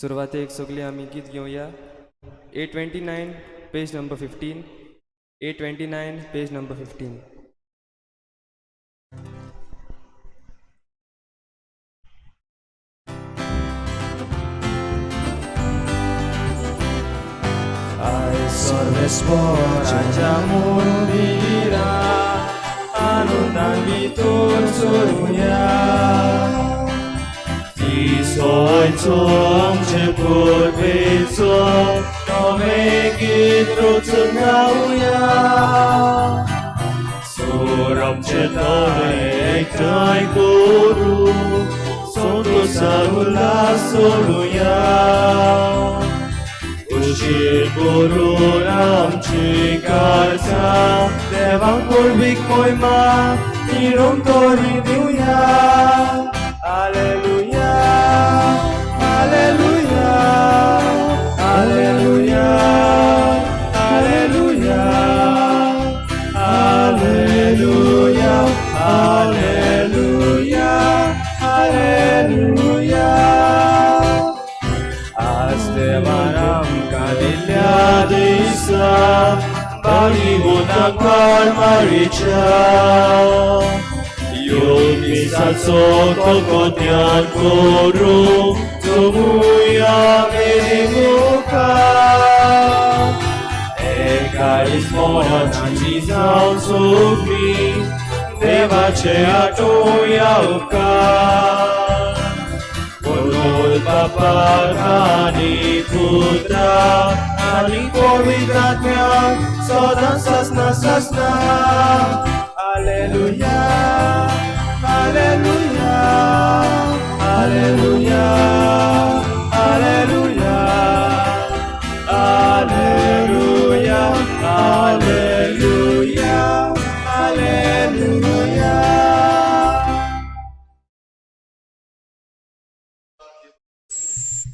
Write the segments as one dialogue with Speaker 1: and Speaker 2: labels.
Speaker 1: सुरवातेक सगळीं आमी गीत घेवया. 829, page number 15. 829, page number 15.
Speaker 2: सर्वेस्पराच्या मंदिरा आनंदान भितर सरुया. दिसोयचो आमचे परबेचो नवें गीत रचून गावया. सोर आमचे दोळे एकठांय करू संतोषा उल्हास सोडुया. उशीर करून आमची काळजां देवाक पडवीक मोहिमा निरंतरी दिवया. Alleluia, alleluia, alleluia, alleluia, alleluia, alleluia, alleluia. आज देवान आमकां दिल्ल्या दिसा बागी मारीच्या यो मिसाचो तो ध्यान करू जमुया मेरी मुखार. एकाच मनाची जावं सोंपी देवाचे आठोवया उपकार. म्हणून बापाक आनी पुत्रा आनी पवित्र आत्म्याक सदां सासना सासना. Alleluia, alleluia, alleluia, alleluia, alleluia, alleluia, alleluia.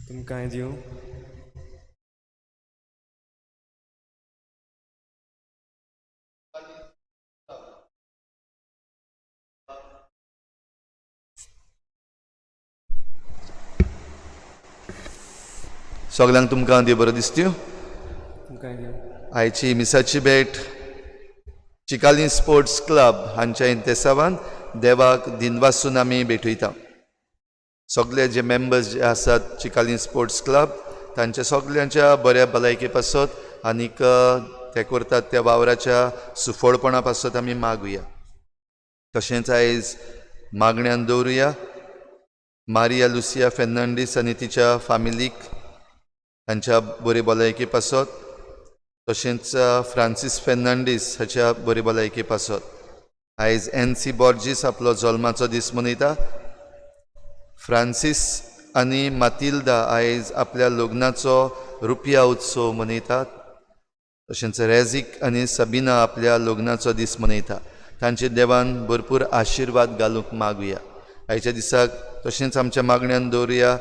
Speaker 1: तुमकां दिवं.
Speaker 3: सगल्यांक तुमकां देव बरो दिसत्यो.
Speaker 1: तुमकां दिवं.
Speaker 3: आयची मिसाची भेट चिकाली स्पोर्ट्स क्लब हांच्या इंतेसावान देवाक दिनवासून आमी भेटयता. सगळे जे मेंबर्स जे आसात चिकाली स्पोर्ट्स क्लब तांच्या सगल्यांच्या बऱ्या भलायके पासत आनीक ते करतात त्या वावराच्या सुफळपणा पासत आमी मागुया. तशेंच आयज मागण्यान दवरुया मारिया लुसिया फेर्नांडीस आनी तिच्या फामिलीक तांच्या बरे भलायके पासत, तशेंच फ्रांसीस फेर्नांडीस हाच्या बरे भलायके पासत. आयज एन सी बॉर्जीस आपलो जल्माचो दीस मनयता. फ्रांसीस आनी मातिल्दा आयज आपल्या लग्नाचो रुपया उत्सव मनयतात. तशेंच रेजीक आनी सबिना आपल्या लग्नाचो दीस मनयता. तांचे देवान भरपूर आशिर्वाद घालूंक मागुया आयच्या दिसाक. तशेंच आमच्या मागण्यान दवरुया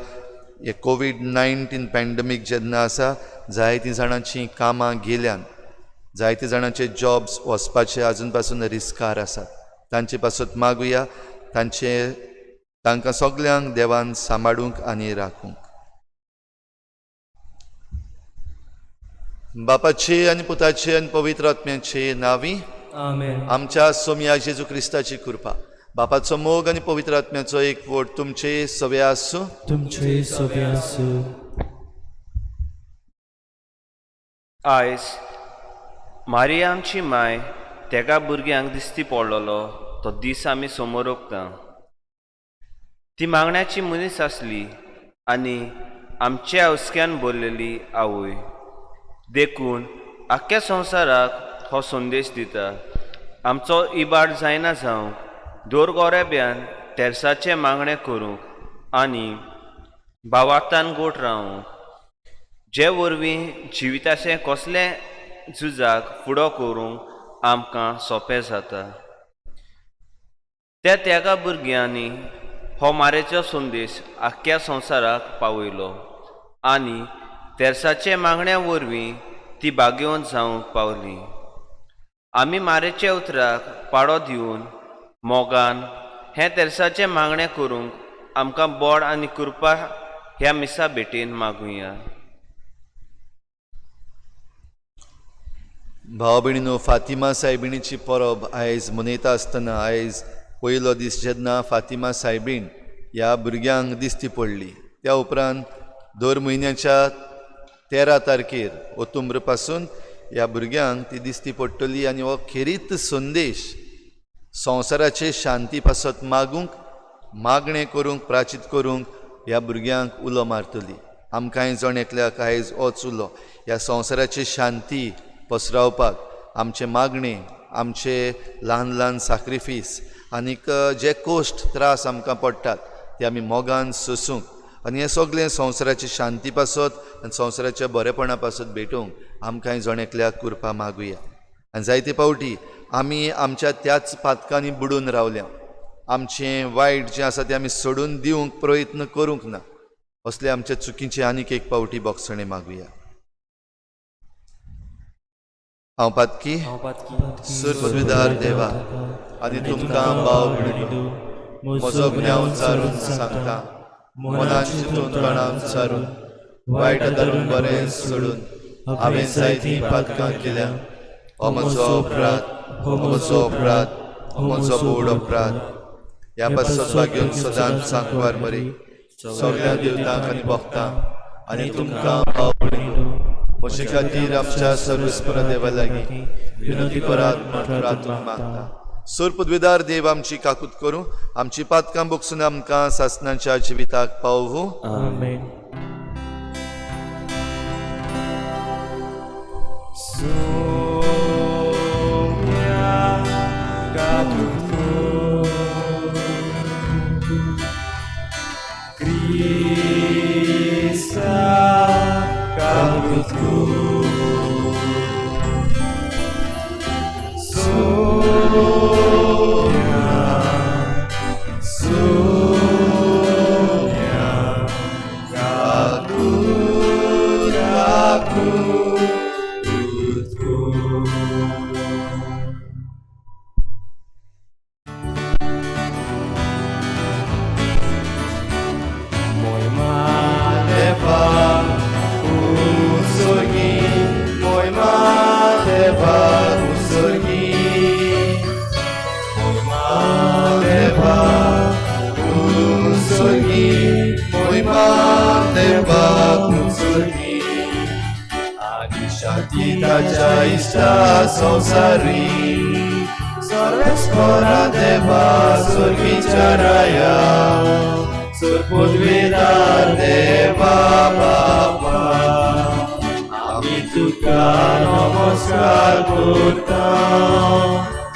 Speaker 3: हे कोवीड-19 पॅन्डमीक जेन्ना आसा जायतीं जाणांची कामां गेल्यान, जायते जाणांचे जॉब्स वचपाचे आजून पासून रिस्कार आसात. तांचे पासत मागुया तांचे तांकां सगल्यांक देवान सांबाळूंक आनी राखूंक. बापाचे आनी पुताचे आनी पवित्र आत्म्याचे नांवी
Speaker 1: आमेन.
Speaker 3: आमच्या सोमया जेजू क्रिस्ताची कृपा, बापाचो मोग आनी पवित्र आत्म्याचो एकवट तुमचे सवे आसूं.
Speaker 2: तुमचे सवे आसूं.
Speaker 4: आयज मारिया आमची माय तेगा भुरग्यांक दिश्टी पडलेलो तो दीस आमी समोर ओंकता. ती मागण्याची मनीस आसली आनी आमच्या हुस्क्यान भरलेली आवय, देखून आख्ख्या संवसाराक हो संदेश दिता. आमचो इबाड जायना जावंक दोर गोरेब्यान तेर्साचें मागणें करूंक आनी भावार्थान गोट रावूंक, जे वरवीं जिविताचें कसलें झुजाक फुडो करूंक आमकां सोंपें जाता. त्या त्यागा भुरग्यांनी हो मारेचो संदेश आख्ख्या संवसाराक पावयलो आनी तेर्साचे मागण्या वरवीं ती भाग्यवंत जावंक पावली. आमी मारेच्या उतराक पाडो दिवन मोगान हें तेर्साचें मागणें करूंक आमकां बोड आनी कृपा ह्या मिसा भेटेन मागुया.
Speaker 3: भाव भयणीनो, फातिमा सायबिणीची परब आयज मनयता आसतना आयज पयलो दीस जेन्ना फातिमा सायबीण ह्या भुरग्यांक दिश्टी पडली, त्या उपरांत दर म्हयन्याच्या 13 तारखेर ओतुंब्र पासून ह्या भुरग्यांक ती दिश्टी पडटली आनी हो खेरीत संदेश संवसाराचे शांती पासत मागूंक, मागणें करूंक, प्राचीत करूंक ह्या भुरग्यांक उलो मारतली. आमकांय जण एकल्याक आयज होच उलो ह्या संवसाराची शांती पसरावपाक आमचें मागणें, आमचे ल्हान ल्हान साक्रिफीस आनीक जे कोश्ट त्रास आमकां पडटात ते आमी मोगान सोसूंक आनी हें सगळें संवसाराची शांती पासत आनी संवसाराच्या बरेपणा पासत भेटोवंक आमकांय जण एकल्याक कृपा मागुया. आनी जायते फावटी आमी आमच्या त्याच पातकांनी बुडून रावल्या, आमचें वायट जें आसा तें आमी सोडून दिवंक प्रयत्न करूंक ना. असले आमच्या चुकीचे आनीक एक फावटी बोगसणें मागुया. हांव पातकी सुर पदवीदार देवा आनी तुमकां भाव भयणीनो म्हजो गुन्यांव चारून सांगता, मनान चिंतून तोंडान चारून वायट धरून बरें सोडून हांवें जायतीं पातकां केल्या. हो म्हजो अपराध, हो म्हजो अपराध, हो म्हजो बोड अपराध. ह्या पासत भाग्योन सदांच सांकवार मरी सगळ्या देवतांक आनी भक्तांक आनी तुमकां भाव भयणीनो म्हजे खातीर आमच्या सर्वेस्पर देवा लागीं विनंती करात म्हण प्रार्थना मागता. सुर पदवीदार देव आमची काकूत करूं, आमची पातकां बोगसून आमकां सासणाच्या जिविताक पावूं.
Speaker 2: आमेन.
Speaker 3: संसारी सर्वेस्परा देवा स्वर्गीच्या राया सुरपुदवीदार देवा बापा
Speaker 2: आमी तुका नमस्कार करता,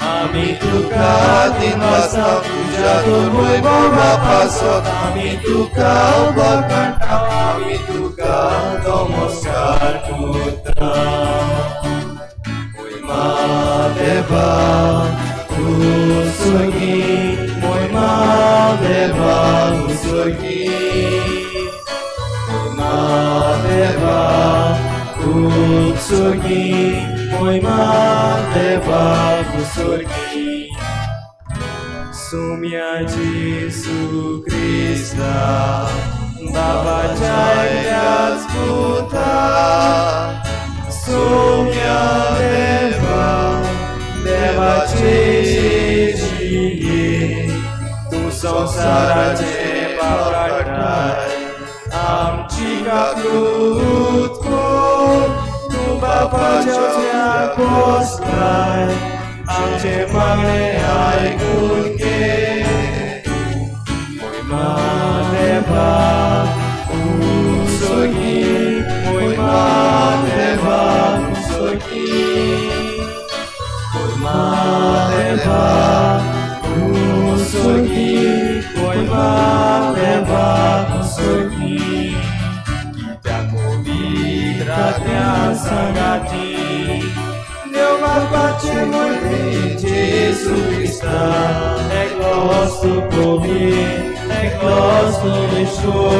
Speaker 2: आमी तुका
Speaker 3: दिनवासा तुज्या दुर्वैभवा पासत
Speaker 2: आमी तुका बखाणटा, आमी तुका नमस्कार करता.
Speaker 3: देवा तूं स्वर्गी, मोयमा देवा तूं स्वर्गी, मोयमा देवा तूं स्वर्गी, मोयमा देवा तूं स्वर्गी.
Speaker 1: सुम्या जेसू क्रिस्ता बाबाच्या एकल्याच पुता,
Speaker 3: सुम्या देवा देवाचे जिये,
Speaker 1: तूं संवसाराचे पाप काडटाय, आमची काकूत कर, तूं बापाच्या पोसताय, आमचे मागणे आयकून घे. मोयमा देवा तूं स्वर्गी, मोयमा देवा तूं स्वर्गी, मोयमा देवा तूं स्वर्गी, मोयमा देवा तूं स्वर्गी. कित्याक पवित्र आत्म्या सांगाती देव बापाचे मोयमे जेसू क्रिस्ता, एकलोच तूं पवित्र, एकलोच तूं ईश्वर,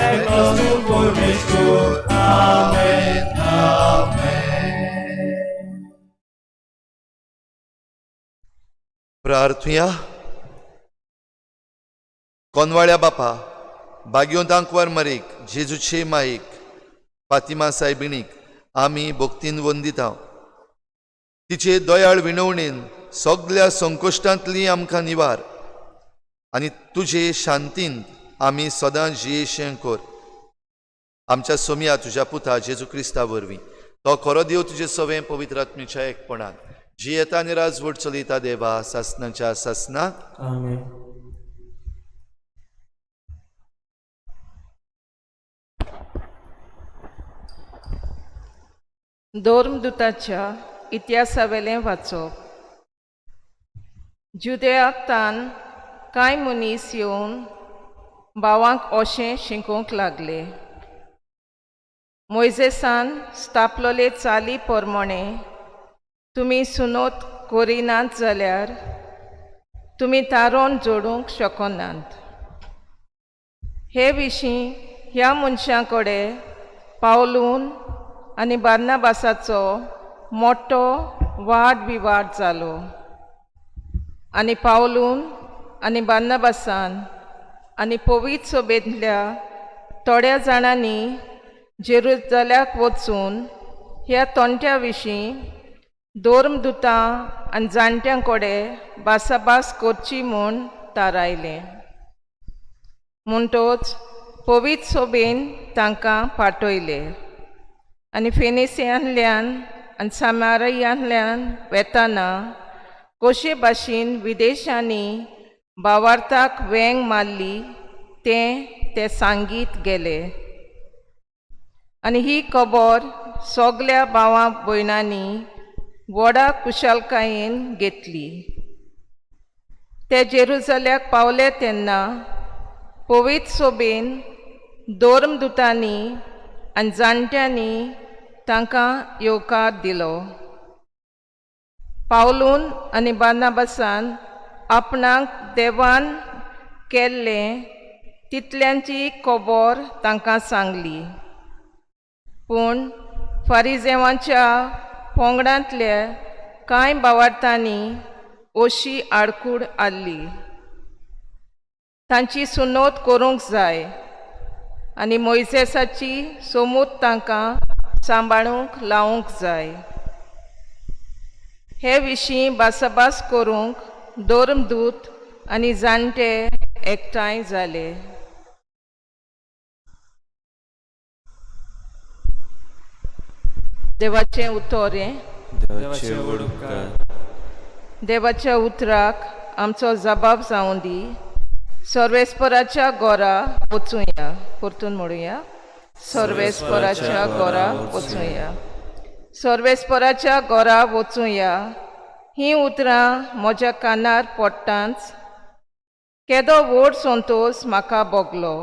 Speaker 1: एकलोच तूं परमेश्वर. आमेन, आमेन.
Speaker 3: प्रार्थुया. कोनवाळ्या बापा, भाग्योंत आंकवार मरीक, जेजूचे माईक, फातिमा सायबिणीक आमी भक्तीन वंदिता. तिचे दयाळ विणवणेन सगल्या संकश्टांतली आमकां निवार आनी तुजे शांतीन आमी सदां जियेशें कर. आमच्या सोमया तुज्या पुता जेजू क्रिस्ता वरवीं, तो खरो देव, तुजे सवें पवित्र आत्मेच्या एकपणान जियेता आनी राजवट चलयता देवा सासनाच्या सासना.
Speaker 2: आमेन.
Speaker 5: धर्मदूताच्या इतिहासावेलें वाचप. जुदेयातान कांय मनीस येवन भावांक अशें शिकोवंक लागले, मोयजेसान स्थापलोले चाली प्रमाणे तुमी सुनोत करिनात जाल्यार तुमी तारोन जोडूंक शकनात. हे विशीं ह्या मनशां कडेन पावलून आनी बार्नाबासाचो मोटो वाद विवाद जालो आनी पावलून आनी बार्नाबासान आनी पवित्र सभेंतल्या थोड्या जाणांनी जेरुजल्याक वचून ह्या तोंट्या विशीं धर्मदुतां आनी जाणट्यां कडेन भासाभास करची म्हूण थारायलें. म्हणटच पवित्र सभेन तांकां पाठयले आनी फेनिसियांतल्यान आनी सामारियांतल्यान वेताना कशे भाशेन विदेशांनी भावार्थाक वेंग मारली तें ते सांगीत गेले. आनी ही खबर सगल्या भावां भयणांनी व्हडा कुशालकायेन घेतली. ते जेरुजल्याक पावले तेन्ना पवित्र सोबेन धर्मदुतांनी आनी जाणट्यांनी तांकां येवकार दिलो. पावलून आनी बार्नाबासान आपणाक देवान केल्लें तितल्यांची खबर तांकां सांगली. पूण फारिजेवांच्या पंगडांतल्या कांय भावार्थांनी अशी आडखूड हाडली, तांची सुनोत करूंक जाय आनी मोयजेसाची सोमूत तांकां सांबाळूंक लावंक जाय. हे विशीं भासाभास करूंक धर्मदूत आनी जाणटे एकठांय जाले. देवाचें उतर हें.
Speaker 2: देवाचे व्हड उपकार.
Speaker 5: देवाच्या उतराक आमचो जबाब जावं दी. सर्वेस्पराच्या गोरा वचुया. परतून म्हणुया, सर्वेस्पराच्या गोरा वचुया. सर्वेस्पराच्या गोरा वचुया हीं उतरां म्हज्या कानार पडटांच केदो व्हड संतोश म्हाका भोगलो.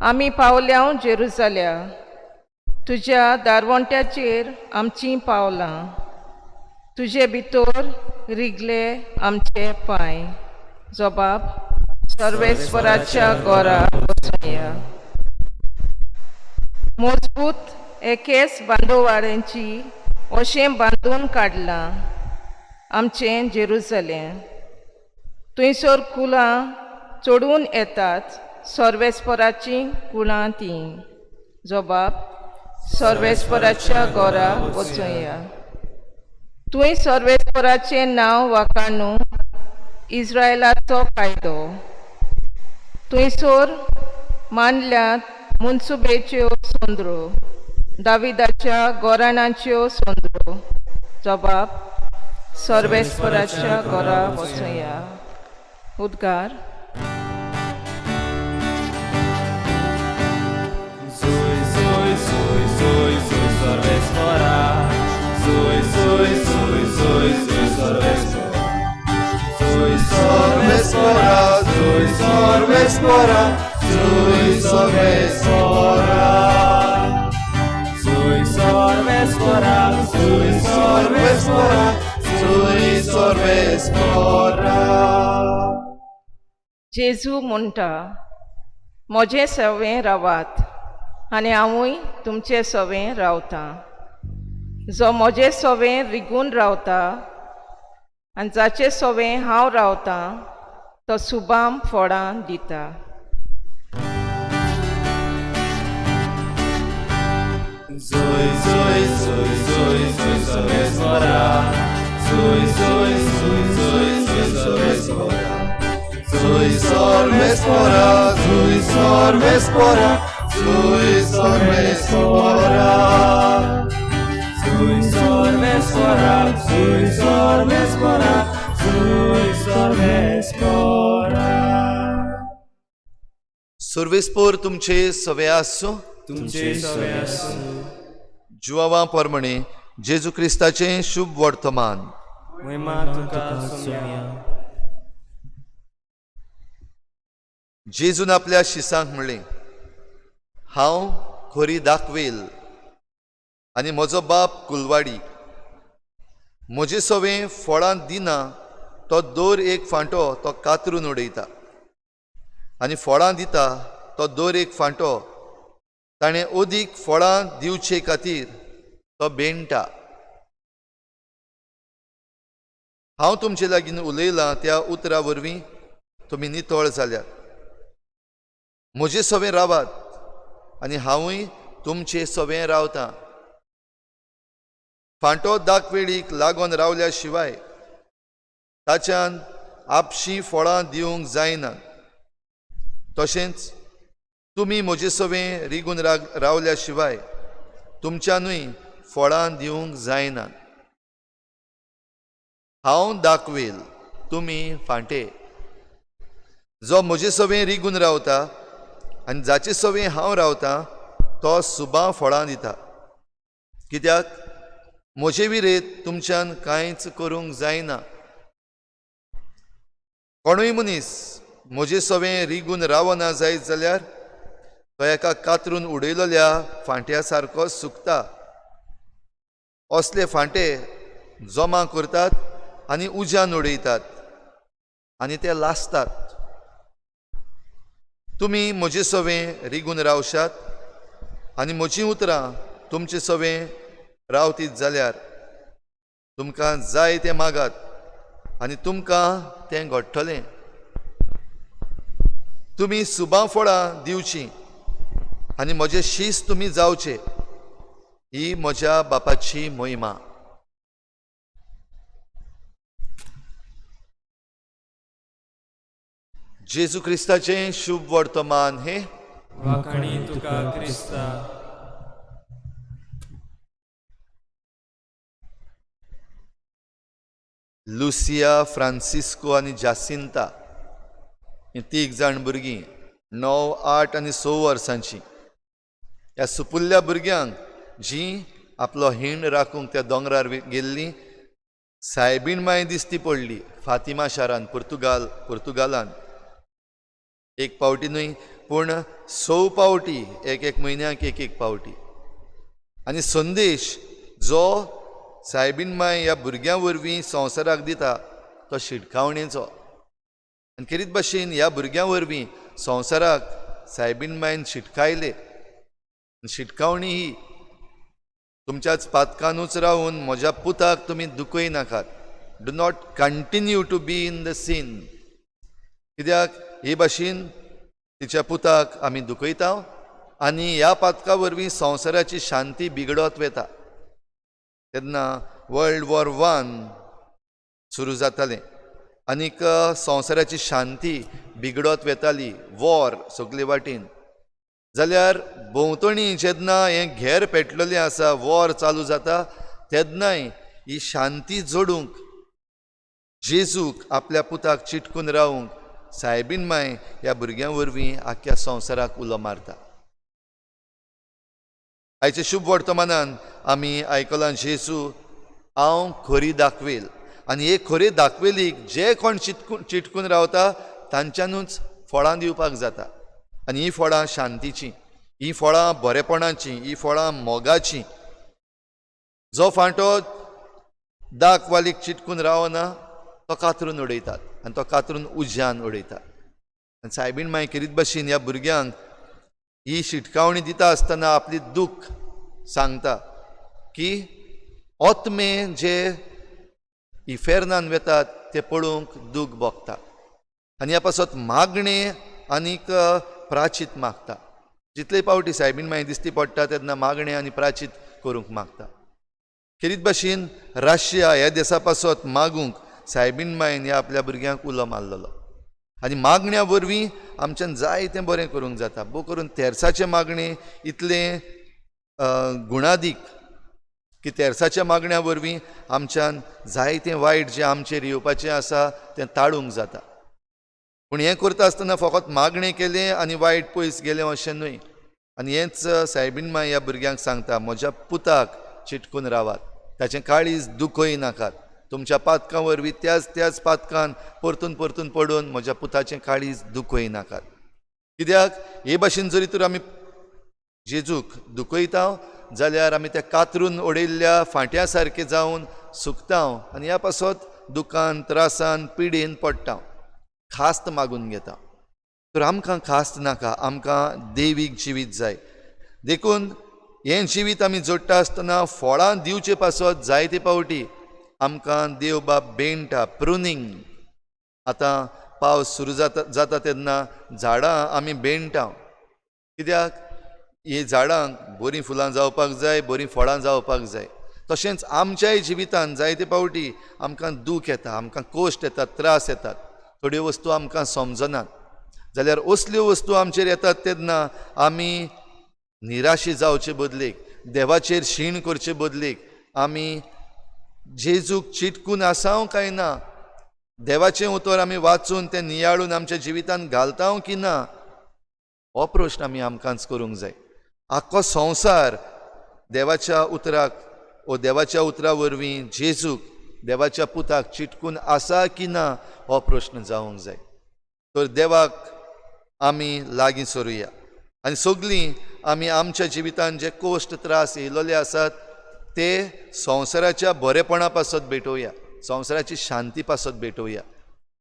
Speaker 5: आमी पावल्या जेरुजाल्या, तुज्या दारवंट्याचेर आमचीं पावलां, तुजे भितर रिगले आमचे पांय. जबाब सर्वेस्वराच्या गोरा वचुया. मजबूत एकेच बांदोवाड्यांची अशें बांदून काडलां आमचें जेरुजलें. थंयसर कुलां चडून येतात, सर्वेस्पराचीं कुळां तीं. जबाब सर्वेस्पराच्या गोरा वचुया. तुवें सर्वेस्पराचें नांव वाखाणू इस्रायलाचो कायदो. थंयसर मांडल्यात मुन्सुबेच्यो सोंद्रो, दाविदाच्या गोराणाच्यो सोंद्रो. जबाब सर्वेस्पराच्या गोरा वचुया. उद्गार.
Speaker 2: Zoe, Zoe, Zoe, Zoe, Zoe, Sorvespora. Zoe, Zoe, Zoe, Zoe, Zoe, Sorvespora. Zoe, Sorvespora, Zoe, Sorvespora, Zoe, Sorvespora. Zoe, Sorvespora, Zoe, Sorvespora,
Speaker 3: Zoe Sorvespora.
Speaker 5: जेजू म्हणटा, म्हजें सवें रावात आनी हांवूय तुमचे सवें रावतां. जो म्हजे सवें रिगून रावता आनी जाचे सवें हांव रावतां तो सुबाम फळां दिता.
Speaker 2: Sui Sui Sui Sui Sarveswara Sui
Speaker 3: Sui Sarveswara Sui Sarveswara Sui Sarveswara
Speaker 2: Sui Sarveswara Sui Sarveswara Sui Sarveswara.
Speaker 3: सुर्वेस्पोर तुमचे सवे आसूं.
Speaker 1: तुमचे सवे आसूं.
Speaker 3: जुवावा परमणे जेजू क्रिस्ताचें शुभ वर्तमान.
Speaker 1: महिमा तुका सोम्या.
Speaker 3: जेजून आपल्या शिसांक म्हणलें, हांव खोरी दाखवेल आनी म्हजो बाप कुलवाडी. म्हजे सवें फळां दिना तो दर एक फांटो तो कातरून उडयता आनी फळां दिता तो दर एक फांटो ताणें अदीक फळां दिवचे खातीर तो बेणटा. हांव तुमचे लागीं उलयलां त्या उतरा वरवीं तुमी नितळ जाल्यात. म्हजे सवें रावात आनी हांवूय तुमचे सवें रावतां. फांटो दाखवेळीक लागून रावल्या शिवाय ताच्यान आपशीं फळां दिवंक जायना. तशेंच तुमी म्हजे सवें रिगून रावल्या शिवाय तुमच्यानूय फळां दिवंक जायना. हांव दाखवेल, तुमी फांटे. जो म्हजे सवें रिगून रावता आनी जाचे सवें हांव रावतां तो सुबां फळां दिता. कित्याक म्हजे विरेत तुमच्यान कांयच करूंक जायना. कोणूय मनीस म्हजे सवें रिगून रावना जायत जाल्यार तो एका कातरून उडयलेल्या फांट्या सारको सुकता. असले फांटे जमा करतात आनी उज्यान उडयतात आनी ते लासतात. तुमी म्हजे सवें रिगून रावशात आनी म्हजीं उतरां तुमचे सवें रावतीत जाल्यार तुमकां जाय तें मागात आनी तुमकां तें घडटलें. तुमी सुबां फळां दिवचीं आनी म्हजें शीस तुमी जावचे. ही म्हज्या बापाची महिमा. जेजू क्रिस्ताचें शुभ वर्तमान हें.
Speaker 1: वाखाणी तुका क्रिस्ता.
Speaker 3: लुसिया, फ्रांसिस्को आनी जासिंता हीं तीग जाण भुरगीं 9, 8 आनी 6 वर्सांचीं. ह्या सुपुल्ल्या भुरग्यांक जीं आपलो हीण राखूंक त्या दोंगरार गेल्लीं सायबीण माय दिसती पडली फातिमा शारान, पुर्तुगालान. एक पावटी न्हय पूण 6 पावटी, एक एक म्हयन्याक एक एक पावटी. आनी संदेश जो सायबीण माय ह्या भुरग्यां वरवीं संवसाराक दिता तो शिटकावणेचो. आनी खेरीत भाशेन ह्या भुरग्यां वरवीं संवसाराक सायबीण मायन शिटकायले. शिटकावणी ही, तुमच्याच पातकानूच रावून म्हज्या पुताक तुमी दुखय नाकात. Do not continue to be in the sin. कित्याक हे भाशेन तिच्या पुताक आमी दुखयता आनी ह्या पातका वरवीं संवसाराची शांती बिगडत वता. तेन्ना वर्ल्ड वॉर 1 सुरू जातालें आनीक संवसाराची शांती बिगडत वेताली, वॉर सगले वाटेन. जाल्यार भोंवतणी जेन्ना हें घेर पेटलेलें आसा, वॉर चालू जाता, तेन्नाय ही शांती जोडूंक जेजूक आपल्या पुताक चिटकून रावूंक सायबीण माय ह्या भुरग्यां वरवीं आख्ख्या संवसाराक उलो मारता. आयच्या शुभ वर्तमानान आमी आयकलां जेजू हांव खरी दाखवेल आनी हे खरी दाखवेलीक जे कोण चिटकून रावता तांच्यानूच फळां दिवपाक जाता. आनी हीं फळां शांतीचीं, हीं फळां बरेपणाचीं, हीं फळां मोगाचीं. जो फांटो दाक वालीक चिटकून रावना तो कातरून उडयतात आनी तो कातरून उज्यान उडयतात. आनी सायबीण माय खेरीत भाशेन ह्या भुरग्यांक ही शिटकावणी दिता आसतना आपली दूख सांगता की ओतमे जे इफेर्नान वेतात ते पळोवंक दूख भोगता आनी ह्या पासत मागणें आनीक प्राचीत मागता. जितले पावटी सायबीण माय दिसती पडटा तेन्ना मागणें आनी प्राचीत करूंक मागता. खेरीत भाशेन राशिया ह्या देसा पासत मागूंक सायबीण मायन ह्या आपल्या भुरग्यांक उलो मारलेलो. आनी मागण्या वरवीं आमच्यान जायतें बरें करूंक जाता. भोव करून तेर्साचें मागणें इतलें गुणादीक की तेर्साच्या मागण्या वरवीं आमच्यान जायतें वायट जें आमचेर येवपाचें आसा तें टाळूंक जाता. पूण हें करता आसतना फकत मागणें केलें आनी वायट पयस गेलें अशें न्हय. आनी हेंच सायबीण माय ह्या भुरग्यांक सांगता, म्हज्या पुताक चिटकून रावात, ताचें काळीज दुखय नाकात, तुमच्या पातकां वरवीं त्याच त्याच पातकान परतून परतून पडून म्हज्या पुताचें काळीज दुखय नाकात. कित्याक हे भाशेन जरी तर आमी जेजूक दुखयता जाल्यार आमी त्या कातरून उडयल्ल्या फांट्या सारके जावन सुकता आनी ह्या पासत दुखान त्रासान पिडेन पडटा, खास्त मागून घेता. तर आमकां खास्त नाका, आमकां देवीक जिवीत जाय. देखून हें जिवीत आमी जोडटा आसतना फळां दिवचे पासत जायते पावटी आमकां देव बाप बेणटा, प्रुनींग. आतां पावस सुरू जाता जाता तेन्ना झाडां आमी बेणटा, कित्याक ही झाडांक बरीं फुलां जावपाक जाय, बरीं फळां जावपाक जाय. तशेंच आमच्याय जिवितान जायते पावटी आमकां दूख येता, आमकां कश्ट येतात, त्रास येतात, थोड्यो वस्तू आमकां समजनात. जाल्यार असल्यो वस्तू आमचेर येतात तेन्ना आमी निराशी जावचे बदलेक, देवाचेर शीण करचे बदलेक आमी जेजूक चिटकून आसाव काय ना, देवाचें उतर आमी वाचून तें नियाळून आमच्या जिवितान घालताव की ना, हो प्रश्न आमी आमकांच करूंक जाय. आख्खो संवसार देवाच्या उतराक ओ देवाच्या उतरा वरवीं जेजूक देवाच्या पुताक चिटकून आसा की ना हो प्रश्न जावंक जाय. तर देवाक आमी लागीं सरुया आनी सगळीं आमी आमच्या जिवितान जे कश्ट त्रास येयलोले आसात ते संवसाराच्या बरेपणा पासत भेटोवया, संवसाराची शांती पासत भेटोवया.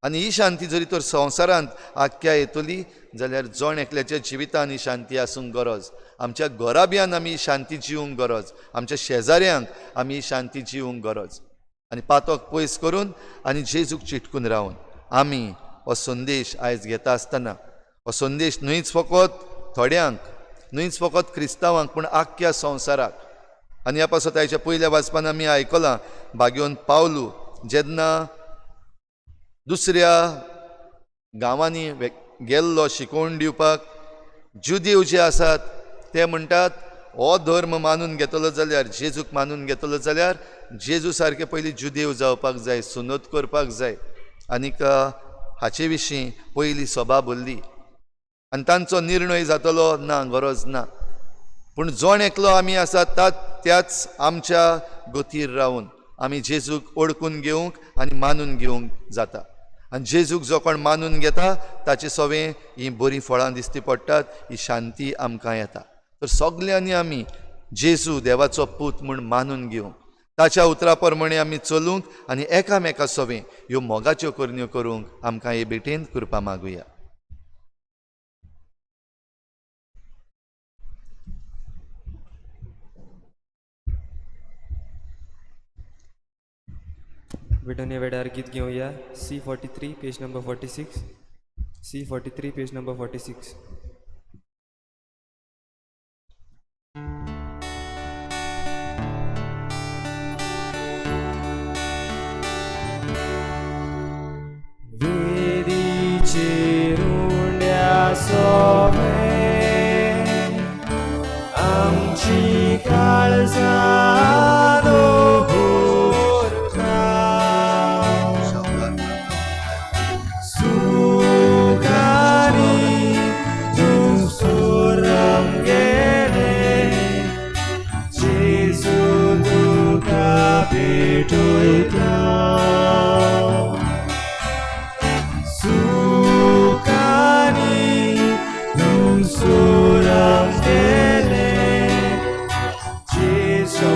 Speaker 3: आनी ही शांती जरी तर संवसारांत आख्ख्या येतली जाल्यार जण एकल्याच्या जिवितान ही शांती आसूंक गरज, आमच्या घराब्यान आमी शांती जिवंक गरज, आमच्या शेजाऱ्यांक आमी शांती जिवंक गरज. आनी पातक पयस करून आनी जेजूक चिटकून रावन आमी हो संदेश आयज घेता आसतना हो संदेश न्हयच फकत थोड्यांक, न्हयच फकत क्रिस्तांवांक, पूण आख्ख्या संवसाराक. आनी ह्या पासत आयच्या पयल्या वाचपान आमी आयकलां भाग्योन पावलू जेन्ना दुसऱ्या गांवांनी गेल्लो शिकोवण दिवपाक, जुदेव जे आसात ते म्हणटात हो धर्म मानून घेतलो जाल्यार, जेजूक मानून घेतलो जाल्यार जेजू सारके पयलीं जुदेव जावपाक जाय, सुनत करपाक जाय. आनीक हाचे विशीं पयली सभा भरली आनी तांचो निर्णय जातलो ना, गरज ना. पूण जण एकलो आमी आसा त्याच आमच्या गतीर रावन आमी जेजूक ओळखून घेवंक आनी मानून घेवंक जाता. आनी जेजूक जो कोण मानून घेता ताचे सवें हीं बरीं फळां दिसती पडटात, ही शांती आमकां येता. तर सगल्यांनी आमी जेजू देवाचो पूत म्हूण मानून घेवंक, ताच्या उतरा प्रमाणे आमी चलूंक आनी एकामेका सवें ह्यो मोगाच्यो करण्यो करूंक आमकां हे भेटेन कृपा मागुया.
Speaker 1: भेटून वेळार गीत घेवया. C 43 page number 46, C 43 page number 46. वेदीचेर उंड्या सोवें आमची काळजां दवरता, सुखांनी दुसर आमगेलें जेजू तुका भेटयता, सुखांनी दुसर आमगेलें जेजू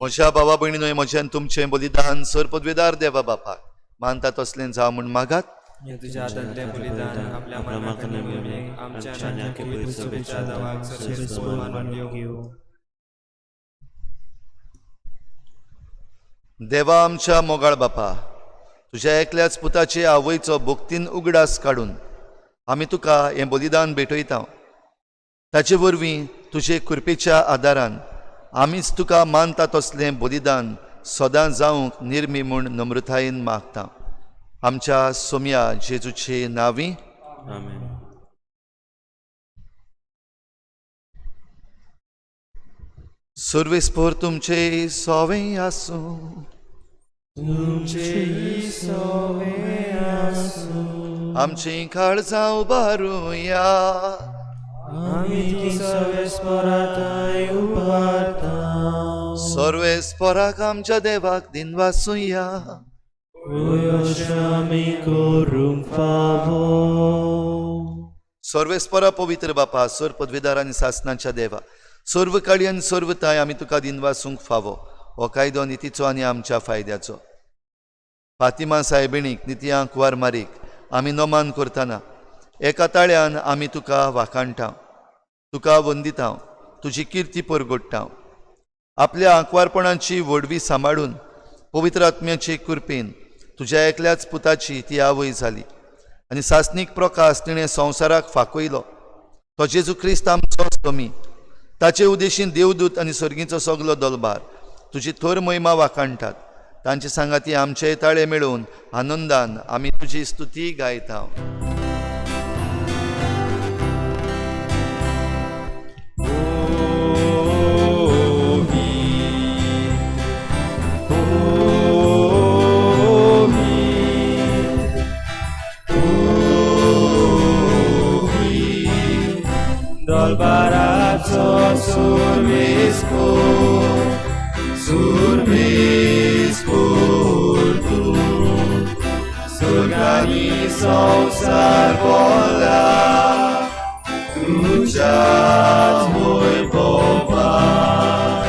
Speaker 3: म्हज्या भावा भयणीनो, म्हज्यान तुमचें बलिदान सर पदवेदार देवा बापाक मानता तसलें जावं म्हूण मागात.
Speaker 1: हें तुज्या हातांतलें बलिदान आपल्या मनाक आनी मोहिमेक आमच्या आनी आमच्या पवित्र सभेच्या देवाक सर्वेस्पोर मानून घेवं.
Speaker 3: देवा आमच्या मोगाळ बापा, तुज्या एकल्याच पुताचे आवयचो भक्तीन उगडास काडून आमी तुका हें बलिदान भेटयता. ताचे वरवीं तुजे कृपेच्या आदारान आमीच तुका मानता तसलें बलिदान सदां जावंक निर्मी म्हूण नम्रतायेन मागता. आमच्या सोम्या जेजूचे नांवी.
Speaker 2: आमेन.
Speaker 3: सर्वेस्पोर तुमचे सोवें आसूं. आमचीं काळजां उबारुया. सर्वेस्पोराक आमच्या देवाक दिनवासुया. सर्वेस्परा पवित्र बापा, सर्व पदवीदार आनी सासनाच्या देवा, सर्व काळी आनी सर्व ताय आमी तुका दिनवासूंक फावो. हो कायदो नितीचो आनी आमच्या फायद्याचो. फातिमा सायबिणीक नितया कुवार मारीक आमी नमान करतना एका ताळ्यान आमी तुका वाखाणटा, तुका वंदिता, तुजी किर्ती परगोडटा. आपल्या आंकवारपणाची व्हडवी सांबाळून पवित्र आत्म्याचे कृपेन तुज्या एकल्याच पुताची ती आवय जाली आनी सासणीक प्रकाश तिणें संवसाराक फांकयलो. तो जेजू क्रिस्त आमचो स्वामी. ताचे उदेशीन देवदूत आनी सर्गीचो सगलो दलबार तुजी थोर महिमा वाखाणटात. तांचे सांगाती आमचे ताळे मेळोवन आनंदान आमी तुजी स्तुती गायता.
Speaker 2: दलबाराचो सुरवेस्पोर, सुरवेस्पोर तूं, स्वर्गांनी संवसार भरला तुज्याच वैभवान.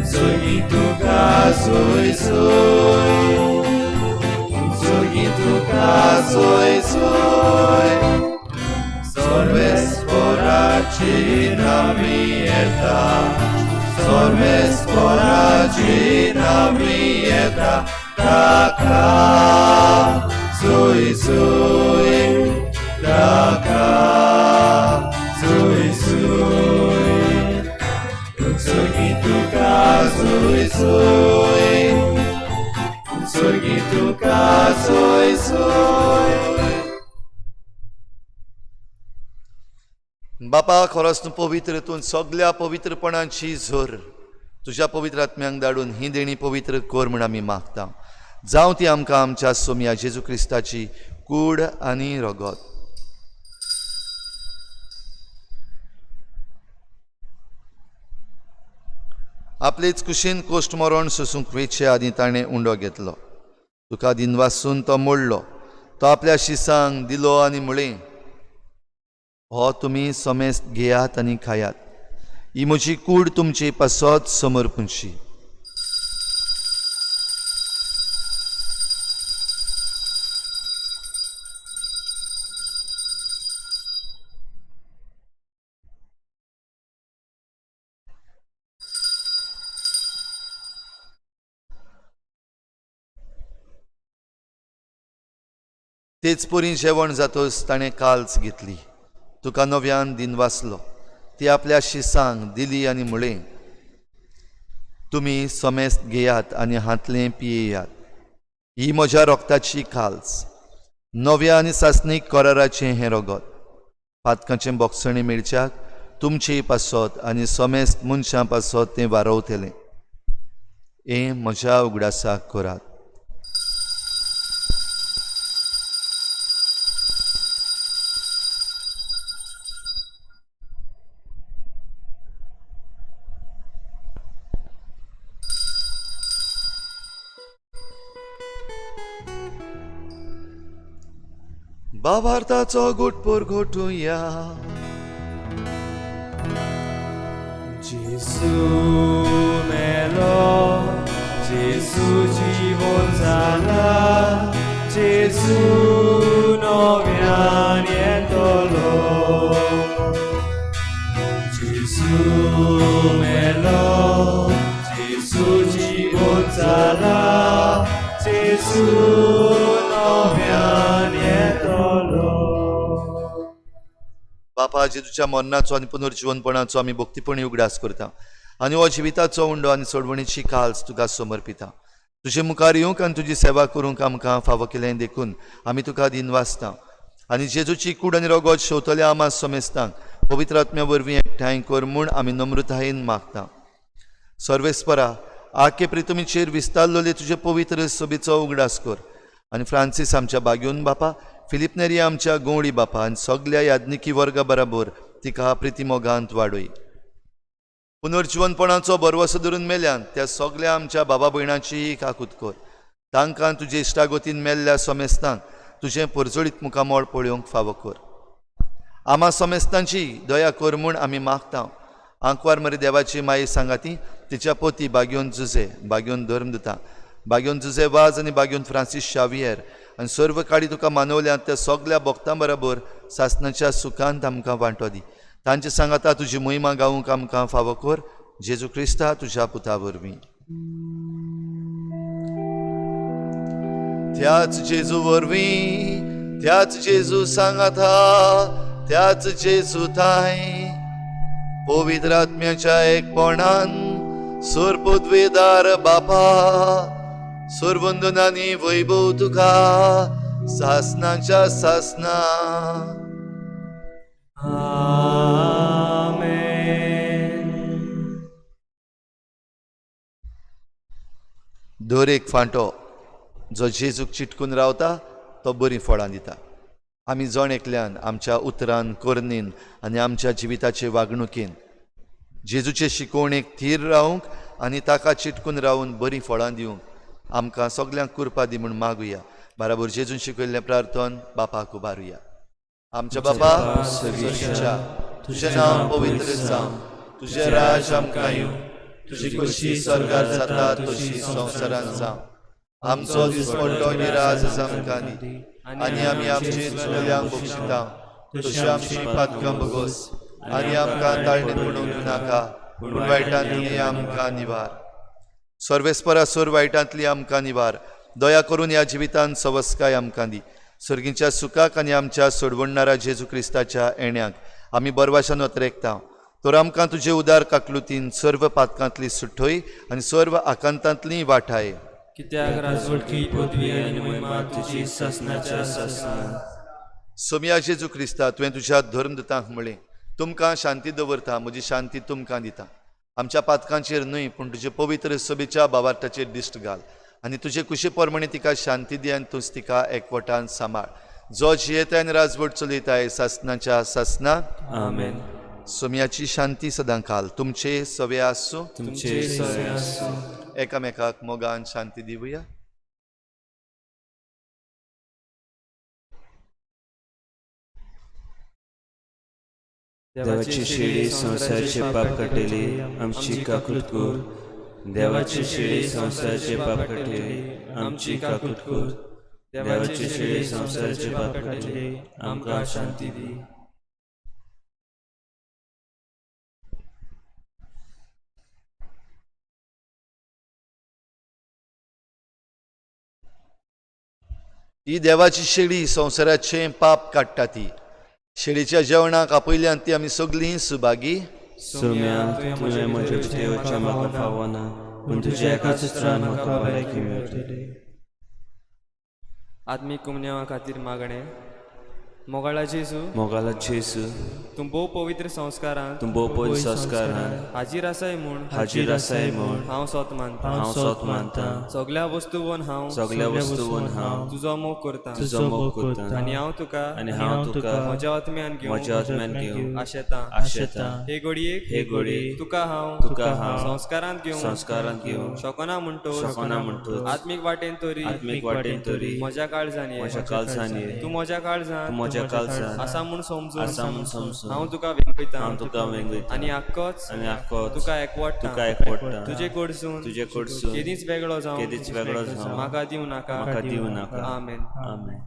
Speaker 2: सगळीं तुका सोय सोय, सगळीं तुका सोय सोय, सर्वेस्पोराची नामी येता, सर्वेस्पोराची नामी येता, ताका सोय सोय, ताका सोय सोय, सगळीं तुका सोय सोय, सगळीं तुका सोय सोय.
Speaker 3: बापा, खरोच तूं पवित्र, तूं सगल्या पवित्रपणाची झर तुज्या पवित्र आत्म्यांक धाडून ही देणी पवित्र कर म्हूण आमी मागता. जावं ती आमकां आमच्या सोम्या जेजू क्रिस्ताची कूड आनी रगत. आपलेच कुशीन कोश्ट मरण सोसूंक वेचे आदीं ताणें उंडो घेतलो. तुका दिनवासून तो मोडलो. तो आपल्या शिसांक दिलो आनी म्हळें, हो तुमी समेस्त घेयात आनी खायात. ही म्हजी कूड तुमची पासत समर्पूंची. तेच परी जेवण जातच ताणें काल्च घेतली. तुका नव्यान दिनवासलो. ती आपल्या शिसांक दिली आनी म्हळें, तुमी समेस्त घेयात आनी हांतलें पियेयात. ही म्हज्या रोगताची काल्च, नव्या आनी सासणीक कराराचें हें रगत. पातकांचें बोगसणें मेळच्याक तुमचे पासत आनी समेस्त मनशां पासत तें वारवतलें. हें म्हज्या उगडासाक करात. बाबार्थाचो गुटपोर घोटुया.
Speaker 2: जेजू मेलो, जेजू जिवन जाला, जेजू नव्यान येतलो. जेजू मेलो, जेजू जिवन जाला, जेजू नव्यान येतलो.
Speaker 3: बापा, जेजूच्या मरणाचो आनी पुनर्जिवनपणाचो आमी भक्तीपणी उगडास करता आनी हो जिविताचो उंडो आनी सोडवणीची काल्स तुका समर्पिता. तुजे मुखार येवंक आनी तुजी सेवा करूंक आमकां फावो केलें देखून आमी तुका दिनवासता आनी जेजूची कूड आनी रगत शेवतल्या आमा समेस्तांक पवित्र आत्म्या वरवीं एकठांय कर म्हूण आमी नम्रतायेन मागता. सर्वेस्परा, आखे प्रितमीचेर विस्तारलेले तुजे पवित्र सभेचो उगडास कर आनी फ्रांसीस आमच्या बागयोन बापा, फिलीप नेरी आमच्या गवळी बापा आनी सगल्या याज्ञिकी वर्गा बराबर तिका प्रितीमोगांत वाडय. पुनर्जिवनपणाचो भरवसो धरून मेल्यान त्या सगल्या आमच्या बाबा भयणाची काकूत कर. तांकां तुजे इश्टागतीन मेल्ल्या समेस्तांक तुजें परजळीत मुखामळ पळोवंक फावो कर. आमा समेस्तांची दया कर म्हूण आमी मागता. आंकवार मरे देवाची माई सांगाती, तिच्या पोती बागयोन जुजे, बागयोन धर्म दिता, बागयोन जुजे वाज आनी बागयोन फ्रांसीस शावियर आनी सर्व काडी तुका मानवल्यात त्या सगल्या भक्तां बराबर सासणाच्या सुखांत आमकां वांटो दी. तांचे सांगाता तुजी महिमा गावूंक आमकां फावो कर, जेजू क्रिस्ता तुज्या पुता वरवीं. त्याच जेजू वरवीं, त्याच जेजू सांगाता, त्याच जेजू थांय पवित्र आत्म्याच्या एकपणान सुर पदवेदार बापा, सुरवंदनानी वैभव तुका सासनाच्या सासना.
Speaker 2: आमेन.
Speaker 3: दर एक फांटो जो जेजूक चिटकून रावता तो बरीं फळां दिता. आमी जण एकल्यान आमच्या उतरान, करणेन आनी आमच्या जिविताचे वागणुकेन जेजूचे शिकवणेक थीर रावंक आनी ताका चिटकून रावून बरीं फळां दिवंक आमकां सगल्यांक कुरपा दी म्हूण मागुया. बराबर जेजून शिकयल्लें प्रार्थन बापाक उबारुया. आमच्या बापा सर्गीच्या, तुजें नांव पवित्र जावं, तुजें राज आमकां येवं, तुजी खोशी स्वर्गार जाता तशी संवसारांत जावं. आमचो दिसपट्टो निराज आमकां दी आनी आमी आमचे चुकल्यांक बक्षिता तशी आमची पातकां बगोस आनी आमकां ताळणेंत पडूंक दिवनाका, पूण वायटांतली आमकां निवार. सर्वेस्परा, सोर वायटांतली आमकां निवार. दया करून ह्या जिवितांत सवस्काय आमकां दी. सर्गीच्या सुखाक आनी आमच्या सोडवणणारा जेजू क्रिस्ताच्या येण्याक आमी बरवाशान अत्रेकता. तर आमकां तुजे उदार काकलुतीन सर्व पातकांतली सुठोय आनी सर्व आकांतांतली वाठाय.
Speaker 1: कित्याक राजवटकी,
Speaker 2: पदवी आनी महिमा तुजी सासणाच्या सासणा.
Speaker 3: सोमया जेजू क्रिस्ता, तुवें तुज्या धर्मदूतांक म्हळें, तुमकां शांती दवरता, म्हजी शांती तुमकां दिता. आमच्या पातकांचेर न्हय पूण तुजे पवित्र सभेच्या बावार्थाचेर दिश्ट घाल आनी तुजे कुशे प्रमाणे तिका शांती दी आनी तूंच तिका एकवटान सांबाळ, जो जियेताय आनी राजवट चलयताय सासनाच्या सासना.
Speaker 2: आमेन.
Speaker 3: सोमयाची शांती सदां काल तुमचे सवे आसूं.
Speaker 2: तुमचे सवे आसूं.
Speaker 3: एकामेकाक मोगान शांती दिवया.
Speaker 2: देवाची शिडी संवसाराचे पाप काडटली, आमची काकूट कर. देवाची शिडी संवसाराचे पाप काडटली, आमची काकूट कर. देवाची शिडी संवसाराचे पाप काडटली, आमकां शांती दी.
Speaker 3: ही देवाची शेळी संवसाराचें पाप काडटा. ती शेळीच्या जेवणाक आपयल्यान ती आमी सगळीं सुभागी.
Speaker 2: सोम्या, तुवें म्हज्या भितर म्हाका फावना, पूण तुज्या एकाच उतरान म्हाका भलायकी मेळटली.
Speaker 1: आत्मीक कुमन्यावा खातीर मागणें. मोगाळा जेजू,
Speaker 2: मोगाला जेजू,
Speaker 1: तूं भोव पवित्र संस्कारांत
Speaker 2: तूं भोव संस्कारान
Speaker 1: हाजीर आसाय म्हूण
Speaker 2: हाजीर आसाय म्हूण
Speaker 1: हांव सोत मानता.
Speaker 2: हांव सोत मानता.
Speaker 1: सगल्या वस्तूवन हांव
Speaker 2: सगल्या वस्तून हांव
Speaker 1: तुजो मोग करता
Speaker 2: तुजो मोग करता
Speaker 1: आनी हांव तुका
Speaker 2: आनी हांव तुका
Speaker 1: म्हज्या आत्म्यान घेवन
Speaker 2: म्हज्या आत्म्यान घेवन
Speaker 1: आशेता.
Speaker 2: आशेता.
Speaker 1: हे घडयेक
Speaker 2: हे घडयेक
Speaker 1: तुका हांव
Speaker 2: तुका हांव
Speaker 1: संस्कारांत घेवन
Speaker 2: संस्कारांत घेवन
Speaker 1: शकना म्हणटोच
Speaker 2: शकना म्हणटोच
Speaker 1: आत्मीक वाटेन तरी
Speaker 2: आत्मीक वाटेन तरी
Speaker 1: म्हज्या काळजान ये.
Speaker 2: म्हज्या काळजान ये.
Speaker 1: तूं म्हज्या काळजान
Speaker 2: तूं म्हज्या म्हज्या काळजांत
Speaker 1: आसा म्हूण समजून
Speaker 2: आसा म्हूण समजून
Speaker 1: हांव तुका वेंगयतां
Speaker 2: हांव तुका वेंगयतां
Speaker 1: आनी आक्कोच
Speaker 2: आनी आक्कोच
Speaker 1: तुका एकवटतां
Speaker 2: तुका एकवटतां
Speaker 1: तुजे कडसून
Speaker 2: तुजे कडसून
Speaker 1: केदींच वेगळो जावं
Speaker 2: केदींच वेगळो जावं
Speaker 1: म्हाका दिवं नाका.
Speaker 2: म्हाका दिवं नाका.
Speaker 1: आमेन.
Speaker 2: आमेन.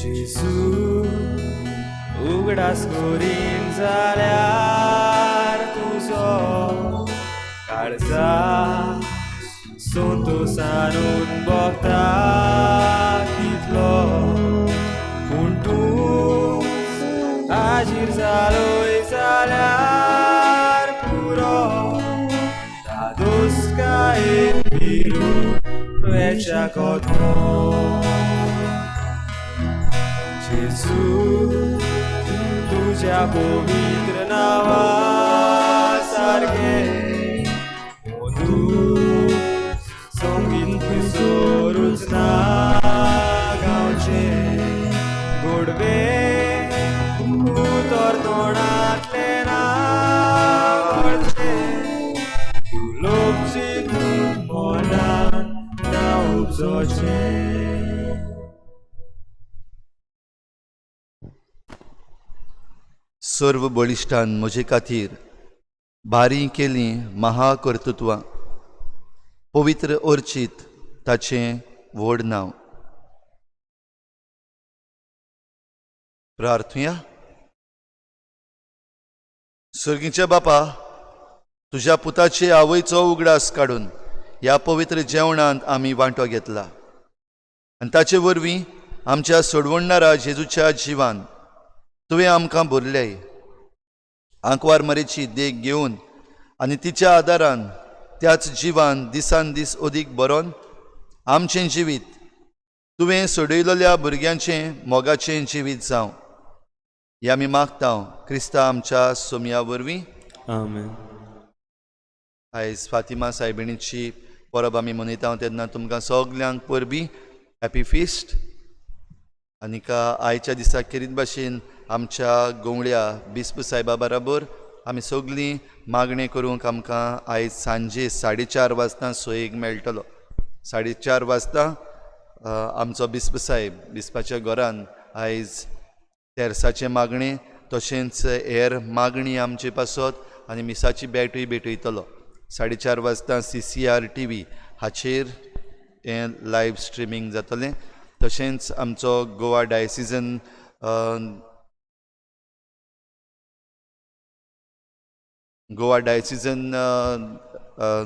Speaker 1: जेजू उगडास करीन जाल्यार तुजो काळजा संतोसानून भोगता कितलो पूण तूं हाजीर जालोय जाल्यार पुरो धादोसकायेन भिरून वेच्या कोतो. जेजू तुज्या पवित्र नांवा सारकें मधूर संगीत खंयसरूच ना गावचें गोडवें उतर तोंडांतलें ना वळचें तूं लोकची तूं मनान ना उपजोचें.
Speaker 3: सर्व बळिश्टान म्हजे खातीर भारी केलीं महाकर्तृत्वां पवित्र अर्चीत ताचें व्हड नांव. प्रार्थुया. सर्गीच्या बापा, तुज्या पुताचे आवयचो उगडास काडून ह्या पवित्र जेवणांत आमी वांटो घेतला आनी ताचे वरवीं आमच्या सोडवणणारा जेजूच्या जिवान तुवें आमकां भरले. आंकवार मरेची देख घेवन आनी तिच्या आदारान त्याच जिवान दिसान दीस अदीक बरोवन आमचें जिवीत तुवें सोडयलेल्या भुरग्यांचें मोगाचें जिवीत जावं हें आमी मागता क्रिस्ता आमच्या सोमया वरवीं.
Speaker 2: आमेन.
Speaker 3: आयज फातिमा सायबिणीची परब आमी मनयता तेन्ना तुमकां सगल्यांक परबी, हॅपी फिस्ट. आनीक आयच्या दिसा खेरीत भाशेन आमच्या गोंवळ्या बिस्प सायबा बराबर आमी सगळीं मागणें करूंक आमकां आयज सांजे 4:30 वाजता सोयेक मेळटलो. 4:30 वाजता आमचो बिस्प सायब बिस्पाच्या घरान आयज तेर्साचें मागणें तशेंच हेर मागणी आमचे पासत आनी मिसाची भेटूय भेटयतलो. 4:30 वाजता CCR TV हाचेर हें लायव्ह स्ट्रिमींग जातलें. तशेंच आमचो गोवा डायसिजन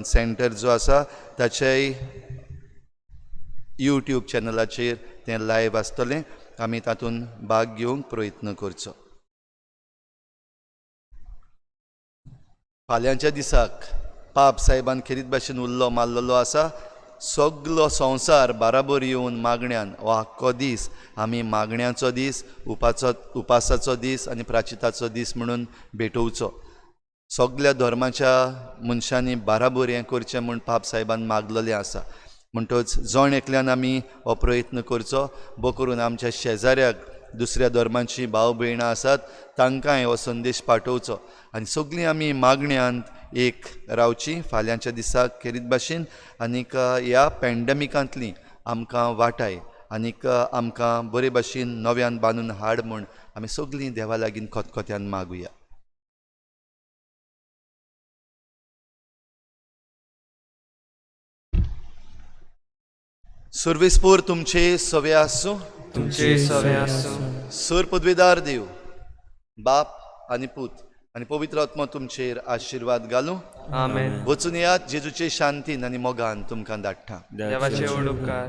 Speaker 3: सेंटर जो आसा ताचेय यूट्यूब चॅनलाचेर तें लायव्ह आसतलें. आमी तातूंत भाग घेवंक प्रयत्न करचो. फाल्यांच्या दिसाक पाप साहेबान खेरीत भाशेन उल्लो मारलेलो आसा. सगलो संवसार बाराबर येवन मागण्यान हो आख्खो दीस आमी मागण्याचो दीस, उपासाचो दीस आनी प्राचिताचो दीस म्हणून भेटोवचो. सगल्या धर्माच्या मनशांनी बाराबर हें करचें म्हूण पाप साहेबान मागलेलें आसा. म्हणटच जण एकल्यान आमी हो प्रयत्न करचो बो करून आमच्या शेजाऱ्याक दुसऱ्या धर्माची भाव भयणां आसात तांकांय हो संदेश पाठोवचो आनी सगळीं आमी मागण्यांत एक रावची फाल्यांच्या दिसाक खेरीत भाशेन. आनीक ह्या पॅन्डमिकांतली आमकां वाटाय आनीक आमकां बरे भाशेन नव्यान बांदून हाड म्हूण आमी सगळीं देवा लागीं खतखत्यान मागुया. सर्वेस्पोर तुमचे सवे आसूं.
Speaker 1: तुमचे सवे आसूं.
Speaker 3: सर पदवेदार देव बाप आनी पूत आनी पवित्र आत्मो तुमचेर आशिर्वाद घालूं.
Speaker 1: आमेन.
Speaker 3: वचून येयात जेजूचे शांतीन आनी मोगान तुमकां धाडटा.
Speaker 1: देवाचे व्हड उपकार.